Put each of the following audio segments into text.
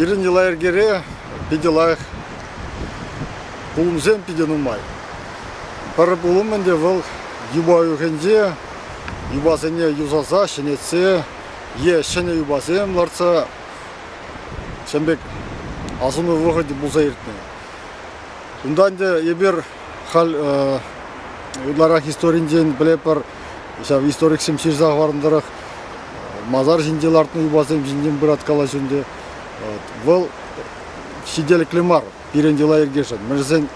Пирӗн йӑла-йӗркере питӗ лайӑх пулӑмсем питӗ нумай. Пӗр пулӑм ӗнтӗ вӑл юпа уйӑхӗнче юпасене юсаса, ҫӗнетсе е ҫӗнӗ юпасем лартса ҫавӑн пек асӑну вӑхӑчӗ пулса иртнӗ. Унта ӗнтӗ эпир халь ытларах историнчен пӗлетпӗр, ҫав историксем ҫырса хӑварнӑ тӑрӑх масар ҫинче лартнӑ юпасем ҫинчен пырать калаҫу ӗнтӗ. Вӑл ҫителӗклӗ мар пирӗн йӑла-йӗркешӗн. Мӗншӗн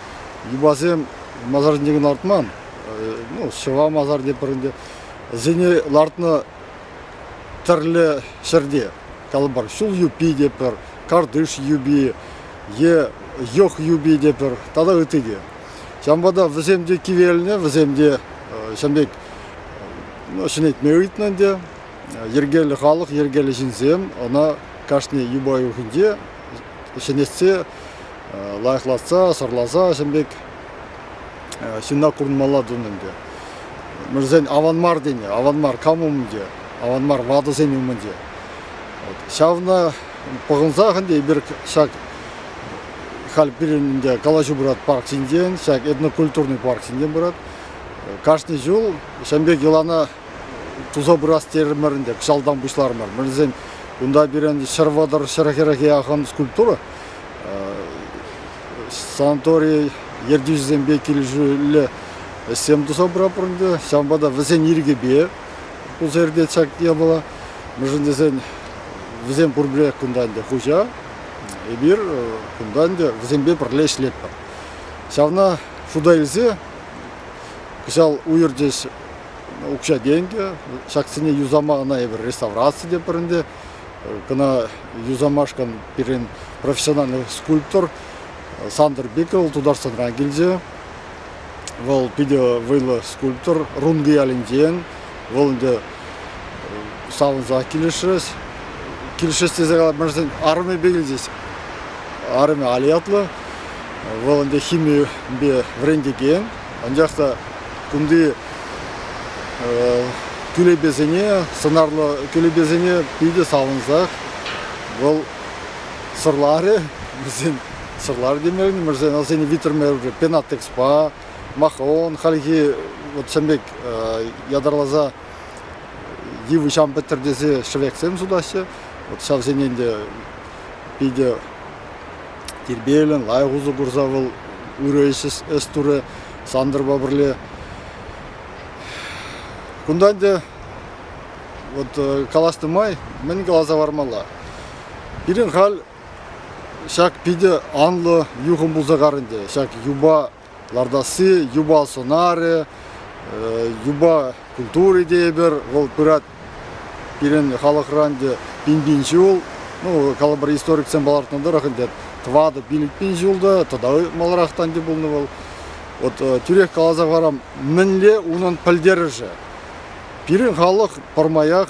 юпасем масар ҫинче кӑна лартман, ну, ҫӑва масар тетпӗр ӗнтӗ. Вӗсене лартнӑ тӗрлӗ ҫӗрте, калӑпӑр, ҫул юпи тетпӗр, картиш юпи е йӑх юпи тетпӗр тата ытти те. Ҫавӑнпа та вӗсем те кивелнӗ, вӗсем те ҫавӑн пек ҫӗнетме ыйтнӑ ӗнтӗ. Йӗркеллӗ халӑх, йӗркеллӗ ҫынсем ӑна кашни юпа уйӑхӗнче ҫӗнетсе, лайӑхлатса, сӑрласа ҫавӑн пек ҫынна курӑнмалла тунӑ ӗнтӗ. Мӗншӗн аван мар тенӗ, аван мар кам умӗнче, аван мар ватӑсен умӗнче. Ҫавна пӑхӑнсах ӗнтӗ эпир ҫак халь пирӗн ӗнтӗ калаҫу пырать парк ҫинчен, ҫак этнокультурный парк ҫинчен пырать. Кашни ҫул ҫавӑн пек йӑлана туса пырас терӗмӗр ӗнтӗ, кӑҫалтан пуҫларӑмӑр. Мӗншӗн унта пирӗн 130, 140 яхӑн скульптура санаторий ертӳҫисемпе килӗшӳллӗ ӗҫсем туса пыратпӑр ӗнтӗ. Ҫавӑнпа та вӗсен ирӗкӗпе пулса иртет ҫак япала. Мӗншӗн тесен вӗсем пурпӗрех кунта ӗнтӗ хуҫа. Эпир кунта ӗнтӗ вӗсемпе пӗрле ӗҫлетпӗр. Ҫавна шута илсе кӑҫал уйӑрчӗҫ укҫа-тенкӗ. Ҫаксене юсама ӑна эпир реставраци тетпӗр ӗнтӗ. Кӑна юсамашкӑн пирӗн профессиональный скульптор Сандр Биков Тутарстанран килчӗ. Вӑл питӗ вӑйлӑ скульптор, Рункӑ ялӗнчен. Вӑл ӗнтӗ савӑнсах килӗшрӗҫ. Килӗшрӗҫ тесе калать, арӑмӗпе килчӗҫ. Арӑмӗ Али ятлӑ. Вӑл ӗнтӗ химипе вӗрентекен. Анчах та кунти кӳлепесене, сӑнарлӑ кӳлепесене питӗ савӑнсах вӑл сӑрларӗ. Вӗсем сӑрларӗ темерӗн, вӗсем вӗсене витрӗмӗр пенатекспа, махон, хальхи вот ҫавӑн пек ятарласа йывӑҫ ан пӗттӗр тесе шӗвексем сутаҫҫӗ. Вот ҫавсене ӗнтӗ питӗ тирпейлӗн, лайӑх усӑ курса вӑл ырӑ ӗҫ турӗ Сантӑрпа пӗрле. Кунта ӗнтӗ вот калаҫнӑ май мӗн каласа хӑвармалла? Пирӗн халь ҫак питӗ анлӑ юхӑм пулса кар ӗнтӗ. Ҫак юпа лартасси, юпа сӑнарӗ, юпа культури тейӗпӗр, вӑл пырать пирӗн халӑхра ӗнтӗ пин-пин ҫул. Ну, калӑпӑр, историксем палӑртнӑ тӑрӑх ӗнтӗ 4-5 пин ҫул та тата маларах та ӗнтӗ пулнӑ вӑл. Вот тӳрех каласа хӑварам, мӗнле унӑн пӗлтерӗшӗ? Пирӗн халӑх пӗрмаях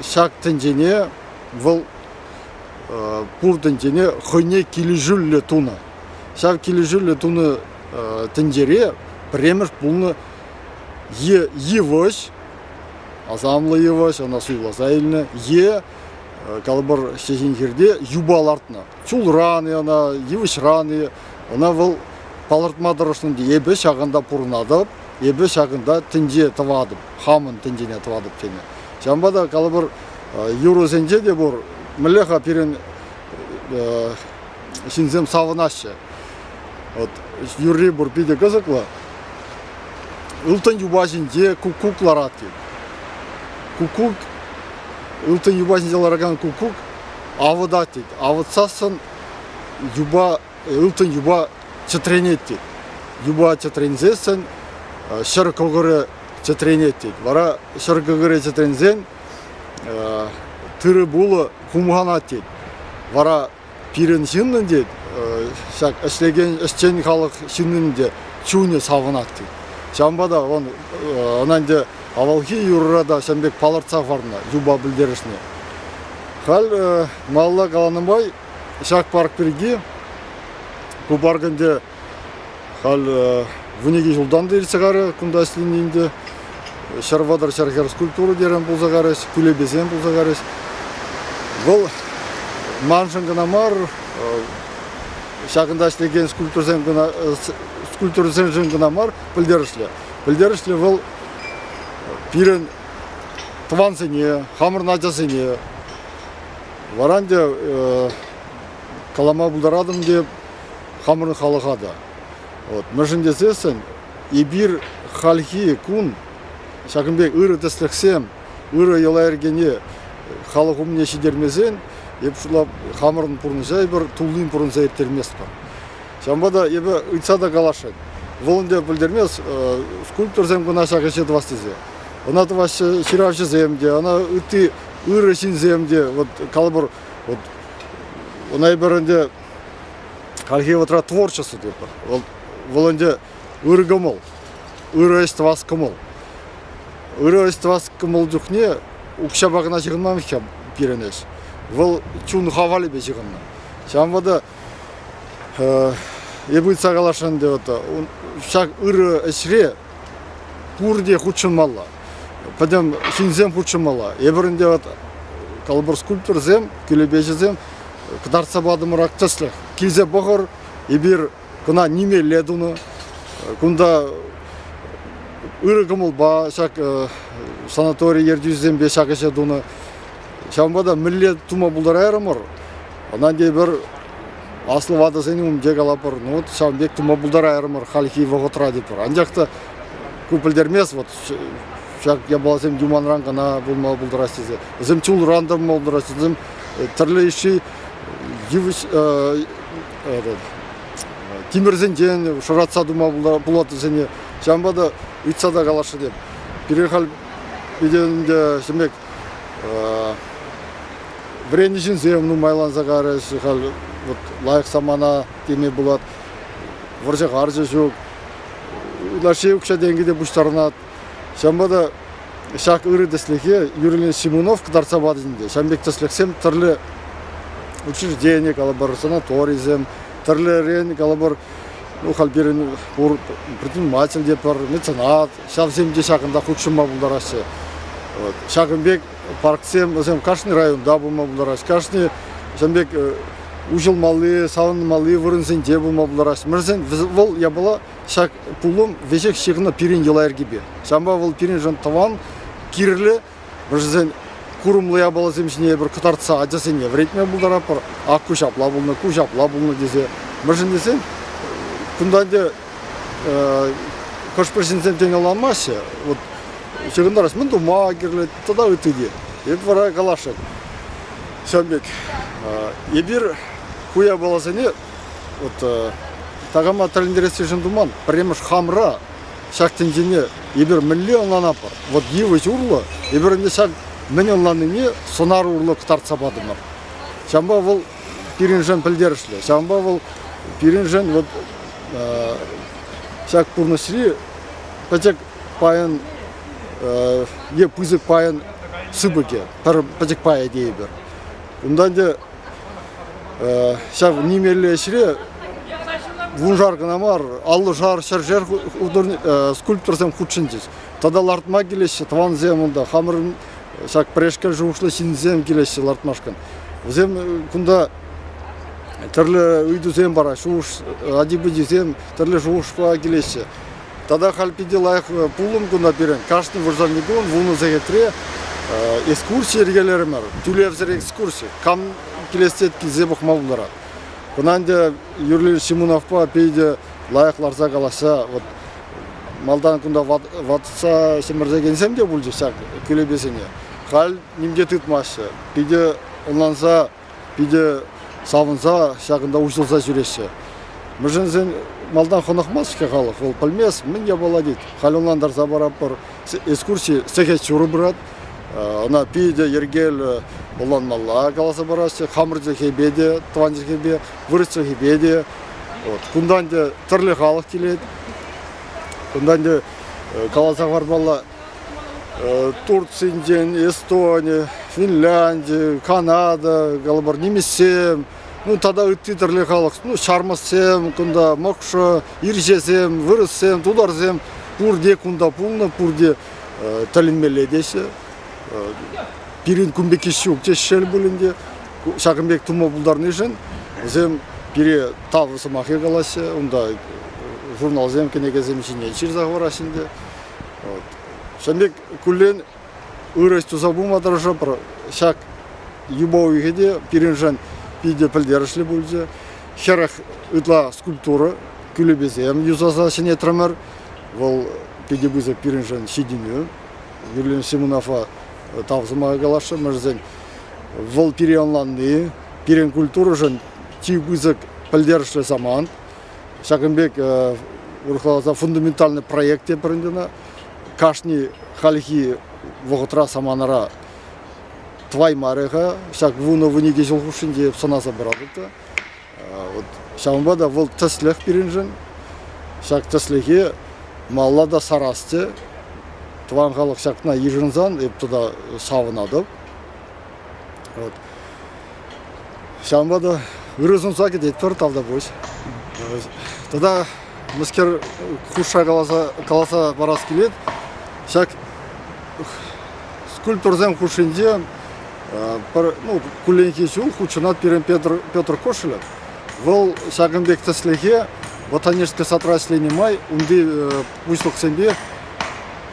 ҫак тӗнчене вӑл пур тӗнчене хӑйне килӗшӳллӗ тунӑ. Ҫав килӗшӳллӗ тунӑ тӗнчере пӗрремӗш пулнӑ е йывӑҫ, асамлӑ йывӑҫ, ӑна суйласа илнӗ, е калӑпӑр ҫеҫен хирте юпа лартнӑ. Чулран-и ӑна, йывӑҫран-и, ӑна вӑл палӑртма тӑрӑшнӑ ӗнтӗ. Эпӗ ҫакӑнта пурӑнатӑп, эпӗ ҫакӑнта тӗнче тӑватӑп, хамӑн тӗнчене тӑватӑп тенӗ. Ҫавӑнпа та, калӑпӑр, юрӑсенче те пур. Мӗнле-ха пирӗн ҫынсем савӑнаҫҫӗ. Вот юрри пур питӗ кӑсӑклӑ. Ылтӑн юпа ҫинче куккук ларать тет. Куккук, ылтӑн юпа ҫинче ларакан куккук авӑтать тет. Авӑтсассӑн юпа, ылтӑн юпа чӗтренет тет. Юпа чӗтренсессӗн ҫӗр кӑкӑрӗ чӗтренет тет. Вара ҫӗр кӑкӑрӗ чӗтренсен тырӑ-пулӑ хумханать тет. Вара пирӗн ҫыннӑн тет, ҫак ӗҫлекен ӗҫчен халӑх ҫыннин те чунӗ савӑнать тет. Ҫавӑнпа та он ӑна ӗнтӗ авалхи юрӑра та ҫавӑн пек палӑртса хӑварнӑ юпа пӗлтерӗшне. Халь малалла каланӑ май ҫак парк пирки ку парк ӗнтӗ халь 12 ҫултан та иртсе карӗ кунта ӗҫлени ӗнтӗ. 130 140 скульптура терӗм пулса карӗҫ, кӳлепесем пулса карӗҫ. Вӑл Маншӑн кӑна мар, ҫакӑнта ӗҫлекен скульпторсем кӑна скульпторсемшӗн кӑна мар пӗлтерӗшлӗ. Пӗлтерӗшлӗ вӑл пирӗн тӑвансене, хамӑрӑн ачасене. Вара ӗнтӗ калама пултаратӑн те хамӑрӑн халӑха та. Вот. Мӗншӗн тесессӗн эпир хальхи кун ҫакӑн пек ырӑ тӗслӗхсем, ырӑ йӑла-йӗркене халӑх умне ҫитермесен, эп шутлап, хамӑрӑн пурнӑҫа эпир туллин пурӑнса ирттерместпӗр. Ҫавӑнпа та эпӗ ыйтса та каласшӑн. Вӑл ӗнтӗ пӗлтермест, скульпторсем кӑна ҫак ӗҫе тӑвас тесе. Ӑна тӑваҫҫӗ ҫыравҫӑсем те, ӑна ытти ырӑ ҫынсем те, вот калӑпӑр, вот ӑна эпир ӗнтӗ хальхи вӑхӑтра творчество тетпӗр. Вӑл, вӑл ӗнтӗ ырӑ кӑмӑл, ырӑ ӗҫ тӑвас кӑмӑл. Ырӑ ӗҫ тӑвас кӑмӑл чухне укҫапа кӑна ҫыхӑнман-ха пирӗн ӗҫ. Вӑл чун хавалӗпе ҫыхӑннӑ. Ҫавӑнпа та эпӗ ыйтса каласшӑн ӗнтӗ вот ҫак ырӑ ӗҫре пурте хутшӑнмалла. Пӗтӗм ҫынсем хутшӑнмалла. Эпир ӗнтӗ вот калӑпӑр скульпторсем, кӳлепеҫӗсем кӑтартса патӑмӑр ак тӗслӗх. Килсе пӑхӑр, эпир кӑна нимелле тунӑ. Кунта ырӑ кӑмӑлпа ҫак санатори ертӳҫисемпе ҫак ӗҫе тунӑ. Ҫавӑнпа та мӗнле тума пултарайрӑмӑр, ӑна тепӗр аслӑ ватӑсен умӗнче калапӑр, ну вот ҫавӑн пек тума пултарайрӑмӑр хальхи вӑхӑтра тетпӗр. Анчах та ку пӗлтермест, вот ҫак япаласем юманран кӑна пулма пултараҫҫӗ тесе. Вӗсем чулран та пулма пултараҫҫӗ, вӗсем тӗрлӗ йышши йывӑҫ тимӗрсенчен шӑратса тума пулать вӗсене. Ҫавӑнпа та ыйтса та каласшӑн теп. Пире халь питӗ ӗнтӗ ҫын пек вӗреннӗ ҫынсем нумайланса карӗҫ. Халь вот лайӑх самана теме пулать. Вӑрҫӑ-харҫӑ ҫук. Ытлашши укҫа-тенкӗ те пуҫтарӑнать. Ҫавӑнпа та ҫак ырӑ тӗслӗхе Юрий Симунов кӑтартса пачӗ ӗнтӗ. Ҫавӑн пек тӗслӗхсем тӗрлӗ учреждени, калӑпӑр, санаторисем, тӗрлӗрен, калӑпӑр, ну, халь пирӗн пур предприниматель те пӗр, меценат, ҫавсем те ҫакӑнта хутшӑнма пултараҫҫӗ. Вот. Ҫакӑн пек парксем вӗсем кашни районта пулма пултараҫҫӗ, кашни ҫавӑн пек уҫӑлмалли, савӑнмалли вырӑнсенче пулма пултараҫҫӗ. Мӗншӗн вӑл япала ҫак пулӑм веҫех ҫыхӑннӑ пирӗн йӑла-йӗркепе. Ҫавӑнпа вӑл пирӗншӗн тӑван, кирлӗ, мӗншӗн курӑмлӑ япаласем ҫине эпир кӑтартса ачасене вӗрентме пултаратпӑр. Ак ку ҫапла пулнӑ, ку ҫапла пулнӑ тесе. Мӗншӗн тесен кунта ӗнтӗ хӑш-пӗр ҫынсем тен ӑнланмаҫҫӗ. Вот ҫыхӑнтарас мӗн тума кирлӗ тата ытти те. Эп вара каласшӑн. Ҫавӑн пек эпир ку япаласене вот такама тӗлӗнтерессишӗн туман. Пӗрремӗш хамра ҫак тӗнчене эпир мӗнле ӑнланатпӑр? Вот йывӑҫ урлӑ эпир ӗнтӗ ҫак мӗн ӑнланнине сӑнар урлӑ кӑтартса патӑмӑр. Ҫавӑнпа вӑл пирӗншӗн пӗлтерӗшлӗ. Ҫавӑнпа вӑл пирӗншӗн вот ҫак пурнӑҫри пӗчӗк пайӑн е пысӑк пайӑн сыпӑкӗ, пӗр пӗчӗк пайӗ тейӗпӗр. Унта ӗнтӗ ҫав нимелле ӗҫре вуншар кӑна мар, аллӑшар, ҫӗршер скульпторсем хутшӑнчӗҫ. Тата лартма килеҫҫӗ тӑвансем унта, хамӑрӑн ҫак пӗрешкел шухӑшлӑ ҫынсем килеҫҫӗ лартмашкӑн. Вӗсем кунта тӗрлӗ ыйтусем параҫҫӗ, шухӑш ачи-пӑчисем тӗрлӗ шухӑшпа килеҫҫӗ. Тата халь питӗ лайӑх пулӑм кунта пирӗн. Кашни вырсарникун 10 сехетре экскурси йӗркелерӗмӗр. Тӳлевсӗр экскурси. Кам килес тет, килсе пӑхма пултарать. Кӑна ӗнтӗ Юрий Симоновпа питӗ лайӑх ларса калаҫса вот малтан кунта ватса ҫӗмӗртекенсем те пулчӗҫ ҫак кӳлепесене. Халь ним те тытмаҫҫӗ. Питӗ ӑнланса питӗ савӑнса ҫакӑнта уҫӑлса ҫӳреҫҫӗ. Мӗншӗн малтан хӑнӑхмасть-ҫке халӑх, вӑл пӗлмест, мӗн япала тет. Халь ӑнлантарса паратпӑр. Экскурси сехет ҫурӑ пырать. Ӑна питӗ йӗркеллӗ ӑнланмалла каласа параҫҫӗ. Хамӑр чӗлхепе те, тӑван чӗлхепе, вырӑс чӗлхипе те. Вот. Кунта ӗнтӗ тӗрлӗ халӑх килет. Кунта ӗнтӗ каласа хӑвармалла, Турцинчен, Эстони, Финлянди, Канада, калӑпӑр, нимӗҫсем, ну тата ытти тӗрлӗ халӑх, ну ҫармӑссем кунта, мӑкшӑ, ирҫесем, вырӑссем, тутарсем пурте кунта пулнӑ, пурте тӗлӗнмелле теҫҫӗ. Пирӗн кун пекки ҫук теҫҫӗ шел пулин те. Ҫакӑн пек тума пултарнишӗн вӗсем пире тав сӑмахӗ калаҫҫӗ, унта журналсем, кӗнекесем ҫине ҫырса хӑвараҫҫӗ ӗнтӗ. Ҫавӑн пек куллен ырӑ ӗҫ туса пыма тӑрӑшӑпӑр. Ҫак юпа уйӑхӗ те пирӗншӗн питӗ пӗлтерӗшлӗ пулчӗ. 40 ытла скульптура кӳлепесем юсаса ҫӗнетрӗмӗр. Вӑл питӗ пысӑк пирӗншӗн ҫитӗнӳ. Юрий Симонова тав сӑмахӗ каласшӑн, мӗншӗн вӑл пире ӑнланни, пирӗн культурӑшӑн чи пысӑк пӗлтерӗшлӗ самант. Ҫакӑн пек урӑхла каласан фундаментальный проект тепӗр ӗнтӗ ӑна. Кашни хальхи вӑхӑтра саманара тӑваймарӗ-ха. Ҫак 10-12 ҫул хушшинче сӑнаса пыратӑп та. Вот ҫавӑнпа та вӑл тӗслӗх пирӗншӗн. Ҫак тӗслӗхе малалла та сарасчӗ. Тӑван халӑх ҫакна йышӑнсан эп тата савӑнатӑп. Вот. Ҫавӑнпа та ырӑ сунса кӗтетпӗр, тавтапуҫ. Тата мӗскер хушша каласа парас килет, ҫак скульпторсем хушшинче пӗр, ну, кулленхи ҫул хутшӑнать пирӗн Петр Кошелев. Вӑл ҫакӑн пек тӗслӗхе ботанический садра ӗҫленӗ май унти пуҫлӑхсемпе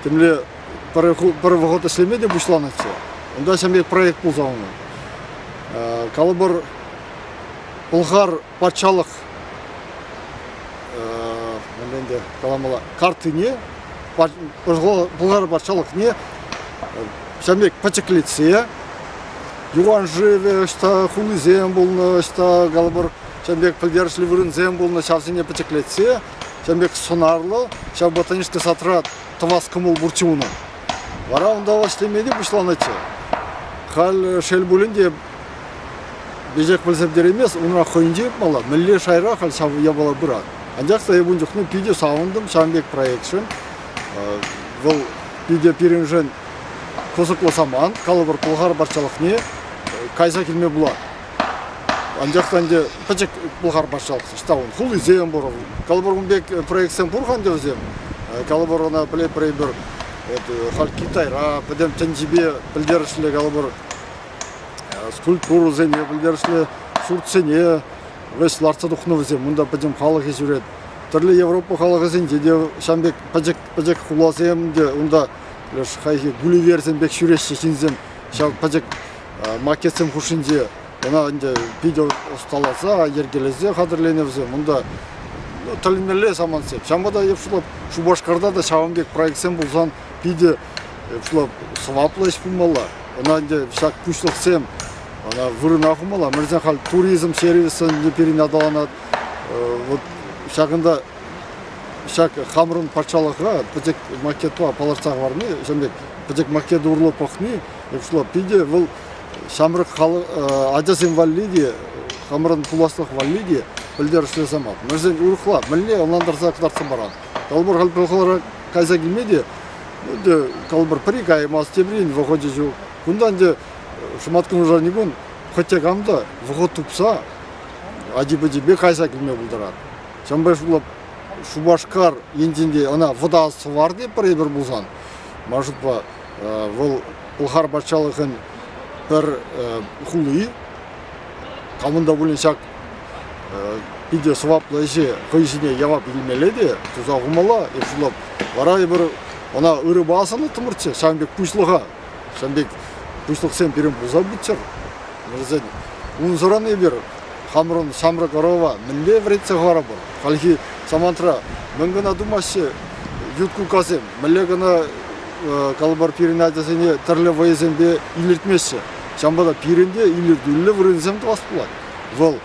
темле пӗр вӑхӑт ӗҫлеме те пуҫланӑччӗ. Унта ҫавӑн пек проект пулса унӑн. Калӑпӑр, Пӑлхар патшалӑх мӗнле ӗнтӗ каламалла, карттине, Пӑлхар патшалӑхне ҫавӑн пек пӗчӗклетсе юхан шывӗ ӑҫта хулисем пулнӑ, ӑҫта калӑпӑр, ҫавӑн пек пӗлтерӗшлӗ вырӑнсем пулнӑ, ҫавсене пӗчӗклетсе ҫавӑн пек сӑнарлӑ ҫав ботанический садра тӑвас кӑмӑл пурччӗ унӑн. Вара унта ӗҫлеме те пуҫланӑччӗ. Халь шел пулин те веҫех пӗлсе пӗтереймест, унра хӑйӗнче ыйтмалла, мӗнле шайра халь ҫав япала пырать. Анчах та эп ун чухне питӗ савӑнтӑм ҫавӑн пек проектшӑн. Вӑл питӗ пирӗншӗн кӑсӑклӑ самант, калӑпӑр, Пӑлхар патшалӑхне кайса килме пулать. Анчах та ӗнтӗ пӗчӗк Пӑлхар патшалӑх ӑҫта ун хулисем пур. Калӑпӑр, ун пек проектсем пур-ха ӗнтӗ вӗсем. Калӑпӑр, ӑна пӗлетпӗр эпир. Халь Китайра пӗтӗм тӗнчипе пӗлтерӗшлӗ калӑпӑр скульптурӑсене пӗлтерӗшлӗ ҫуртсене вӗҫ лартса тухнӑ вӗсем. Унта пӗтӗм халӑхӗ ҫӳрет. Тӗрлӗ Европа халӑхӗсенче те ҫавӑн пек пӗчӗк-пӗчӗк хуласем те унта леш хайхи гулливерсем пек ҫӳреҫҫӗ ҫынсем. Ҫав пӗчӗк макетсем хушшинче ӑна ӗнтӗ питӗ ӑсталаса, йӗркелесе хатӗрленӗ вӗсем. Унта тӗлӗнмелле самантсем. Ҫавӑнпа та эп шутлап, Шупашкарта та ҫавӑн пек проектсем пулсан питӗ шутлап, сӑваплӑ ӗҫ пулмалла. Ӑна ӗнтӗ ҫак пуҫлӑхсем ӑна вырӑна хумалла. Мӗншӗн халь туризм сервисӗ ӗнтӗ пирӗн аталанать. Вот ҫакӑнта ҫак хамӑрӑн патшалӑхра пӗчӗк макетпа палӑртса хӑварни, ҫавӑн пек пӗчӗк макет урлӑ пӑхни, шутлап, питӗ вӑл ҫамрӑк халӑх ачасем валли те, хамӑрӑн пуласлӑх валли те пӗлтерӗшлӗ самант. Мӗншӗн урӑхла, мӗнле ӑнлантарса кӑтартса паран? Калӑпӑр, халь пӑлхавра кайса килме те, ӗнтӗ калӑпӑр, пӗри каймасть, теприн вӑхӑчӗ ҫук. Кунта ӗнтӗ шӑматкун кун хӑть те кам та вӑхӑт тупса ачи-пӑчипе кайса килме пултарать. Ҫавӑнпа шутлап, Шупашкар енчен те ӑна вӑта сӑвар тетпӗр эпир пулсан, ман шутпа, вӑл Пӑлхар патшалӑхӗн пӗр хули. Камӑн та пулин ҫак питӗ сӑваплӑ ӗҫе хӑй ҫине явап илмелле те туса хумалла. Эп шутлап, вара эпир ӑна ырӑпа асӑнӑттӑмӑрччӗ, ҫавӑн пек пуҫлӑха, ҫавӑн пек пуҫлӑхсем пирӗн пулса пыччӑр. Вӗсен унсӑрӑн эпир хамӑрӑн ҫамрӑк ӑрӑва мӗнле вӗрентсе хӑварӑпӑр? Хальхи самантра мӗн кӑна тумаҫҫӗ ют куккасем, мӗнле кӑна калӑпӑр пирӗн ачасене тӗрлӗ вӑйӑсемпе илӗртмеҫҫӗ. Ҫавӑнпа та пирӗн те илӗртӳллӗ вырӑнсем тӑвас пулать. Вӑл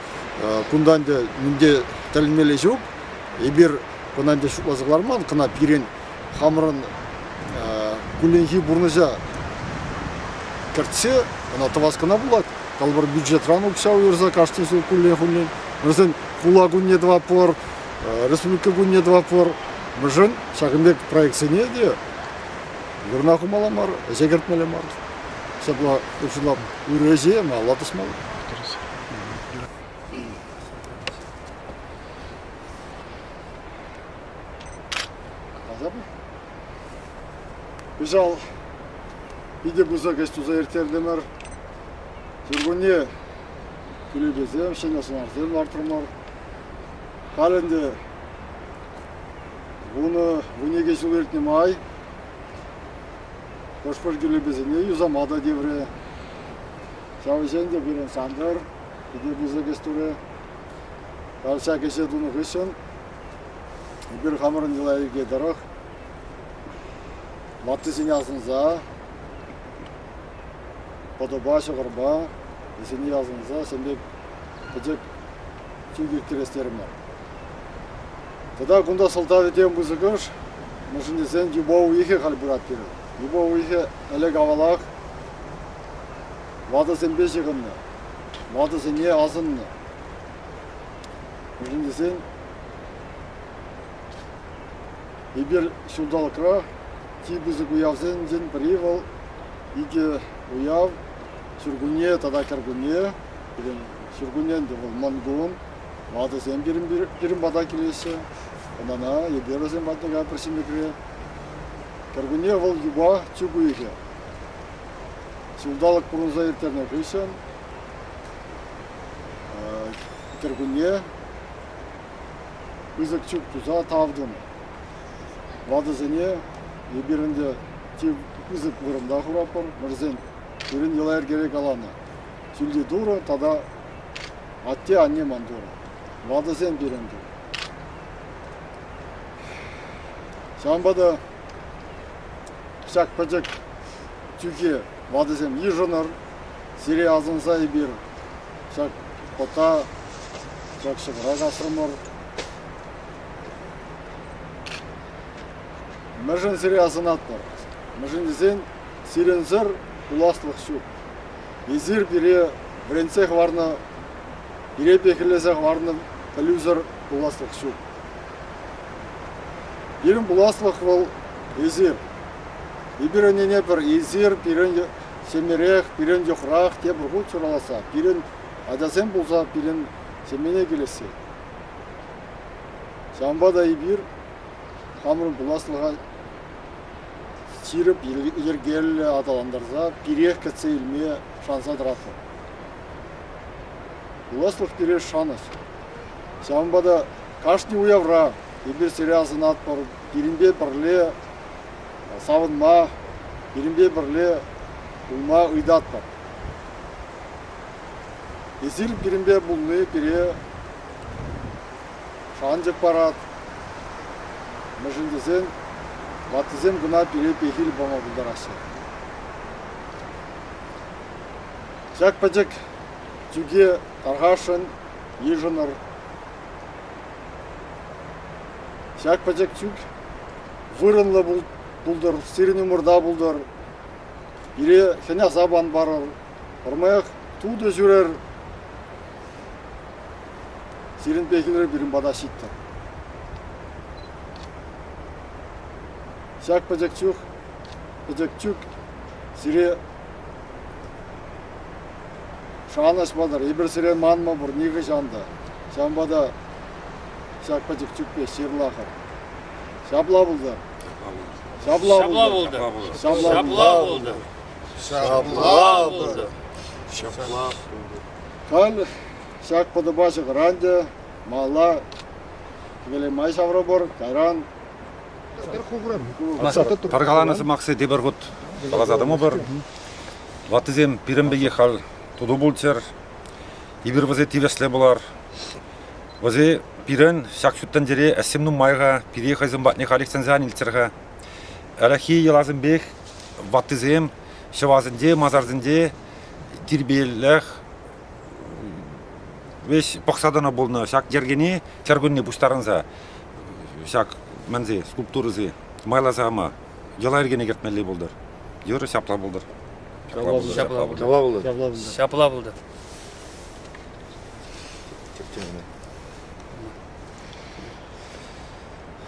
кунта ӗнтӗ нимте тӗлӗнмелле ҫук. Эпир кӑна ӗнтӗ шутласа кӑларман, кӑна пирӗн хамӑрӑн кулленхи пурнӑҫа кӗртсе ӑна тӑвас кӑна пулать. Калӑпӑр, бюджетран укҫа уйӑрса кашни ҫул куллен-хуллен. Вӗсен хула кунне тӑватпӑр, республика кунне тӑватпӑр. Мӗншӗн ҫакӑн пек проектсене те вырӑна хумалла мар, ӗҫе кӗртмелле мар. Ҫапла шутлап, ырӑ ӗҫе малалла тӑсмалла. Кӑҫал питӗ пысӑк ӗҫ туса ирттертӗмӗр. Ҫуркунне Кӳлепесем, ҫӗнӗ сӑнарсем лартрӑмӑр. Халь ӗнтӗ 10-12 ҫул иртнӗ май хӑш-пӗр кӳлепесене юсама та тиврӗ. Ҫав ӗҫе ӗнтӗ пирӗн Сантӑр питӗ пысӑк ӗҫ турӗ. Халь ҫак ӗҫе тунӑ хыҫҫӑн эпир хамӑрӑн йӑла-йӗрке тӑрӑх ваттисене асӑнса пӑтӑпа, ҫӑкӑрпа вӗсене асӑнса ҫемье пӗчӗк чӳк ирттерес терӗмӗр. Тата кунта сӑлтавӗ тем пысӑкӑш, мӗншӗн тесен юпа уйӑхӗ халь пырать пирӗн. Юпа уйӑхӗ ӗлӗк-авалах ватӑсемпе ҫыхӑннӑ, ватӑсене асӑннӑ. Мӗншӗн тесен эпир ҫулталӑкра чи пысӑк уявсенчен пӗри вӑл икӗ уяв, ҫуркунне тата кӗркунне. Пирӗн ҫуркунне ӗнтӗ вӑл Мӑнкун, ватӑсем пирӗн пата килеҫҫӗ. Ӑнана эпир вӗсем патне кайӑпӑр Ҫимӗкре. Кӗркунне вӑл юпа чӳк уйӑхӗ. Ҫулталӑк пурӑнса ирттернӗ хыҫҫӑн кӗркунне пысӑк чӳк туса тав тунӑ. Ватӑсене эпир ӗнтӗ чи пысӑк вырӑнта хуратпӑр. Вӗсен пирӗн йӑла-йӗркере каланӑ. Ҫӳлти Турӑ тата атте-анне ман Турӑ. Ватӑсем пирӗн Турӑ. Ҫавӑнпа та ҫак пӗчӗк чӳке ватӑсем йышӑнӑр. Сире асӑнса эпир ҫак пӑта, ҫак ҫӑкӑра касрӑмӑр. Мӗншӗн сире асӑнатпӑр? Мӗншӗн тесен сирӗнсӗр пуласлӑх ҫук. Эсир пире вӗрентсе хӑварнӑ, пире пехиллесе хӑварнӑ пӗлӳсӗр пуласлӑх ҫук. Пирӗн пуласлӑх вӑл эсир. Эпир ӗненетпӗр, эсир пирӗн ҫемьерех, пирӗн йӑхрах тепӗр хут ҫураласса, пирӗн ачасем пулса пирӗн ҫемьене килессе. Ҫавӑнпа та эпир хамӑрӑн пуласлӑха ҫирӗп, йӗркеллӗ аталантарса пирех кӗтсе илме шанса тӑратпӑр. Пуласлӑх пире шанӑҫ. Ҫавӑнпа та кашни уявра эпир сире асӑнатпӑр, пирӗнпе пӗрле савӑнма, пирӗнпе пӗрле пулма ыйтатпӑр. Эсир пирӗнпе пулни пире шанчӑк парать. Мӗншӗн тесен ваттисем кӑна пире пехил пама пултараҫҫӗ. Ҫак пӗчӗк чӳке тархасшӑн йышӑнӑр. Ҫак пӗчӗк чӳк вырӑнлӑ пултӑр, сирӗн умӑрта пултӑр. Пире хӗн-асап ан парӑр. Пӗрмаях тутӑ ҫӳрер. Сирӗн пехилре пирӗн пата ҫиттӗр. Ҫак пӗчӗк чух, пӗчӗк чӳк сире шанӑҫ патӑр. Эпир сире манмӑпӑр нихӑҫан та. Ҫавӑнпа та ҫак пӗчӗк чӳкпе ҫырлахӑр. Ҫапла пултӑр. Ҫапла пултӑр. Ҫапла пултӑр. Ҫапла пултӑр. Ҫапла пултӑр. Халь ҫак пӑтӑпа ҫӑкӑран те малалла хӗвеле май ҫаврӑпӑр, кайран Пӑркаланӑ сӑмахсем тепӗр хут каласа тӑмӑпӑр. Ваттисем пирӗн пекех халь туту пулччӑр. Эпир вӗсене тивӗҫлӗ пулар. Вӗсем пирӗн ҫак ҫут тӗнчере ӗҫсем нумай-ха, пире хӑйсем патне халех чӗнсе ан илччӗр-ха. Ӗлӗкхи йӑласемпех ваттисем ҫӑвасенче, масарсенче тирпейлӗх веҫ пӑхса тӑнӑ пулнӑ. Ҫак йӗркене кӗркунне пуҫтарӑнса ҫак мӗнсе скульптурӑсем майласа яма йӑла-йӗркене кӗртмелли пултӑр. Юрӗ ҫапла пултӑр. Ҫапла пултӑр. Ҫапла пултӑр. Ҫапла пултӑр.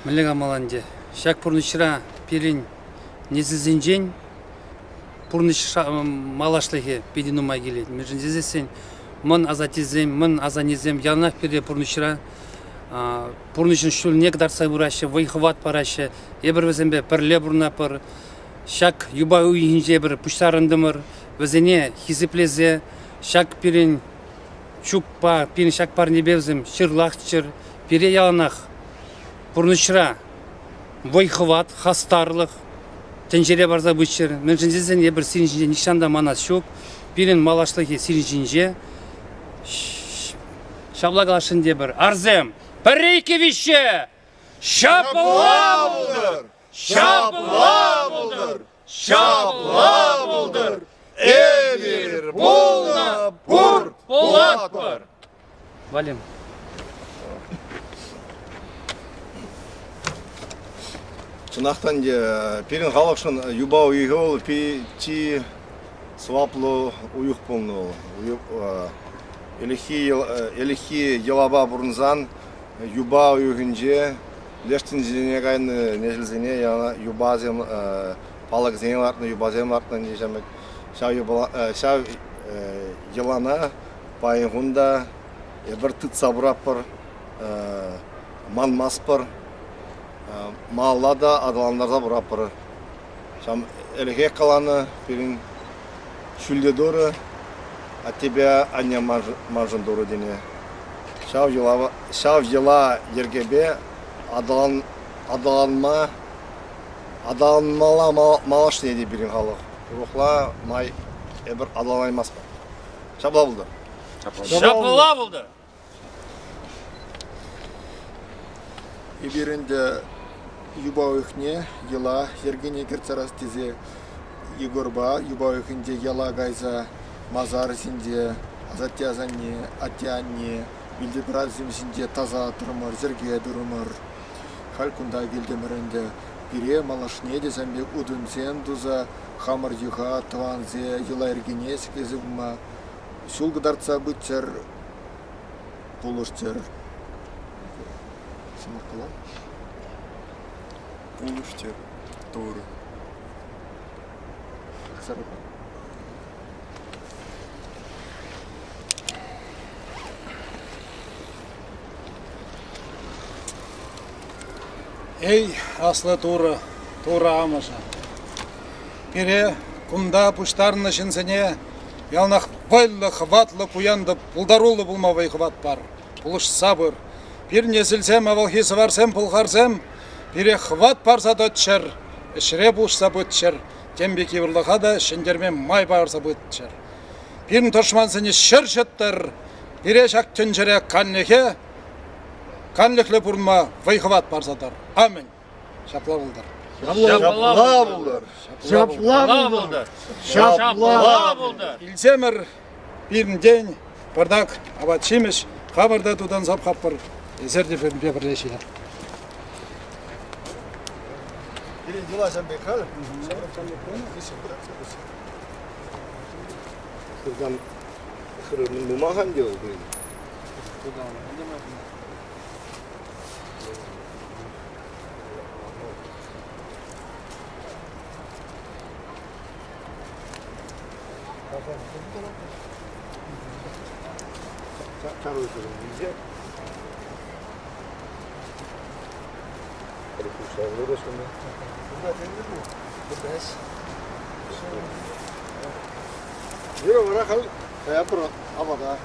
Мӗнле калмалла ӗнтӗ? Ҫак пурнӑҫра пирӗн несӗлсенчен пурнӑҫ малашлӑхӗ питӗ нумай килет. Мӗншӗн тесессӗн мӑн асаттесем, мӑн асаннесем яланах пире пурнӑҫра пурнӑҫӑн ҫулне кӑтартса пыраҫҫӗ, вӑй-хӑват параҫҫӗ. Эпир вӗсемпе пӗрле пурӑнатпӑр. Ҫак юпа уйӑхӗнче эпир пуҫтарӑнтӑмӑр. Вӗсене хисеплесе ҫак пирӗн чуппа, пирӗн ҫак парнепе вӗсем ҫырлахчӑр, пире яланах пурнӑҫра вӑй-хӑват, хастарлӑх тӗнчере парса пыччӑр. Мӗншӗн тесен эпир сирӗн ҫинчен нихҫан та манас ҫук. Пирӗн малашлӑхӗ сирӗн ҫинче. Ҫапла каласшӑн тепӗр. Арсем, пӗрре, иккӗ, виҫҫӗ! Ҫапла пултӑр! Ҫапла пултӑр! Ҫапла пултӑр! Эпир пулнӑ, пур, пулатпӑр! Валим. Чӑнах та ӗнтӗ пирӗн халӑхшӑн юпа уйӑхӗ вӑл чи сӑваплӑ уйӑх пулнӑ вӑл. Ӗлӗкхи, ӗлӗкхи йӑлапа пурӑнсан юпа уйӑхӗнче леш тӗнчене кайнӑ несӗлсене юпасем, палӑксене лартнӑ, юпасем лартнӑ ӗнтӗ ҫав, ҫав йӑлана паян кун та эпир тытса пыратпӑр, манмастпӑр, малалла та аталантарса пыратпӑр. Ҫав ӗлӗкех каланӑ пирӗн ҫӳлте Турӑ, аттепе анне маншӑн Турӑ тенӗ. Ҫав йӑла, ҫав йӑла йӗркепе аталанма аталанмалла малашне те пирӗн халӑх. Урӑхла май эпир аталанаймастпӑр. Ҫапла пултӑр. Ҫапла пултӑр. Эпир ӗнтӗ юпа уйӑхне йӑла йӗркене кӗртсе ярас тесе Егорпа юпа уйӑхӗнче яла кайса масар ҫинче асатте-асанне, атте-анне, вилтӑпрасем ҫинче тасатрӑмӑр, йӗрке турӑмӑр. Халь кунта килтӗмӗр ӗнтӗ. Пире малашне те ҫавӑн пек утӑмсем туса хамӑр йӑха, тӑвансе йӑла-йӗркене ҫӗклесе пыма ҫул кӑтартса пыччӑр, пулӑшчӑр. Сӑмах кала. Пулӑшчӑр Турӑ. Эй, аслӑ Турӑ, Турӑ амӑшӗ! Пире кунта пуҫтарӑннӑ ҫынсене яланах вӑйлӑ, хӑватлӑ, пуян та пултаруллӑ пулма вӑй-хӑват пар, пулӑшса пыр. Пирӗн несӗлсем, авалхи сӑварсем, пӑлхарсем пире хӑват парса тӑччӑр, ӗҫре пулӑшса пыччӑр, тем пек йывӑрлӑха та ҫӗнтерме май парса пыччӑр. Пирӗн тӑшмансене ҫӗр ҫӑттӑр, пире ҫак тӗнчере канлӗхе, канлӗхлӗ пурӑнма вӑй-хӑват парса тӑр. Аминь. Ҫапла пултӑр. Ҫапла пултӑр. Ҫапла пултӑр. Ҫапла пултӑр. Илсемӗр пирӗнтен пӑртак апат-ҫимӗҫ, хамӑр та тутанса пӑхатпӑр. Эсир те пирӗнпе пӗрле ҫийӗр. Пирӗн йӑла ҫам пек халь. Хыркан хырӑмӑн нумахан те вӑл пирӗн. Юра, вара халь каятпӑр апата.